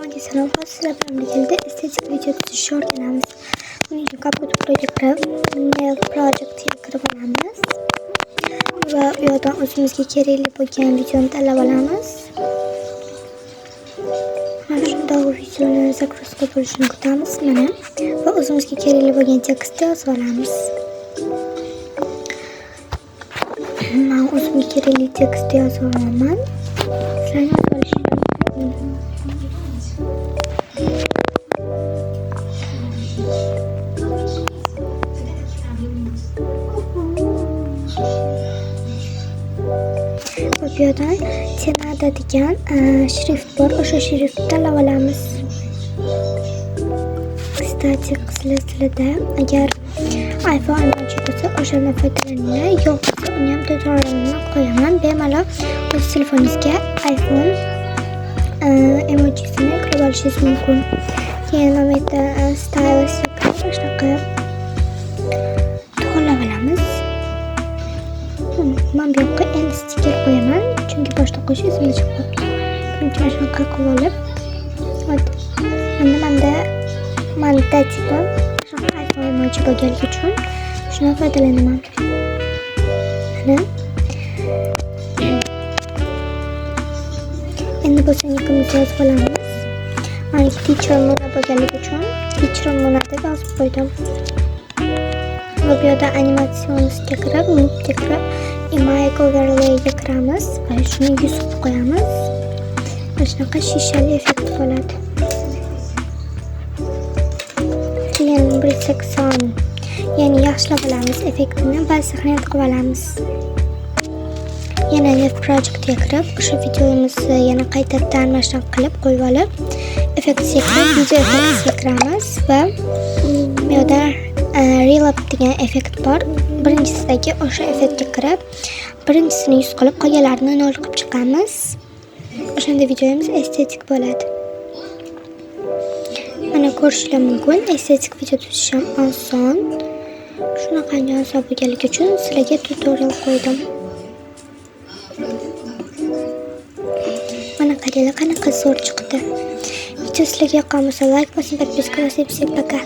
Hammaga salom. Hozir sizlar bilan birgalikda estetik video tuzishni o'rganamiz. Buning uchun CapCut Pro'ga kirib, New Projectga kirib olamiz. Va u yoqdan o'zimizga kerakli bo'lgan videoni tanlab olamiz. Mana shundoq videoni загрузка bo'lishini kutamiz mana. Va o'zimizga kerakli bo'lgan tekstni yozib olamiz. Men o'zimga kerakli tekstni yozib olaman. Sizlarni yozib olishingiz mumkin. Va bu yerdan Tenada degan shrift bor. O'sha shriftni tanlab olamiz. Kстати, qizlar, sizlarda agar iPhone emoji bo'lsa, o'shandan foydalaninglar. Yo'q bo'lsa, uni ham tutorialini qo'yaman. Bemalol o'z telefoningizga iPhone emojisini yuklab olishingiz mumkin. Keyin mana bu yerda stylus kirib, shunaqa to'g'irlab olamiz. Men bu yoqqa endi stiker qo'yaman, chunki boshda qo'yish esimdan chiqib qolibdi. Buning uchun shunaqa qilib olib, вот. Endi manda типа shunaqa iPhone emoji bo'lganligi uchun shundan foydalanaman. Mana. Endi bo'lsa nikimizni yozib olamiz. Maniki Teacher Muna bo'lganligi uchun Teacher Muna deb yozib qo'ydim. Va bu yerda animatsiyamizga kirib, loopga kirib, Image overlayga kiramiz va shuni 100 qilib qo'yamiz. Va shunaqa shishali effekt bo'ladi. Keyin 180, ya'ni yaxshilab olamiz effektini va сохранить qilib olamiz. Yana New Projectga kirib, o'sha videomizni yana qaytadan mana shunaqa qilib qo'yib olib, effektga kirib, video effektga kiramiz va bu yerda Relap degan effekt bor. Birinchisidagi o'sha effektga kirib, birinchisini 100 qilib, qolganlarini 0 qilib chiqamiz. O'shanda videomiz estetik bo'ladi. Mana ko'rishlar mumkin, estetik video tuzish ham oson. Shunaqangi oson bo'lganligi uchun sizlarga tutorial qo'ydim. Mana qaranglar, qanaqa zo'r chiqdi. Video sizlarga yoqqan bo'lsa, like bosing, подписка bosing. Всем пока.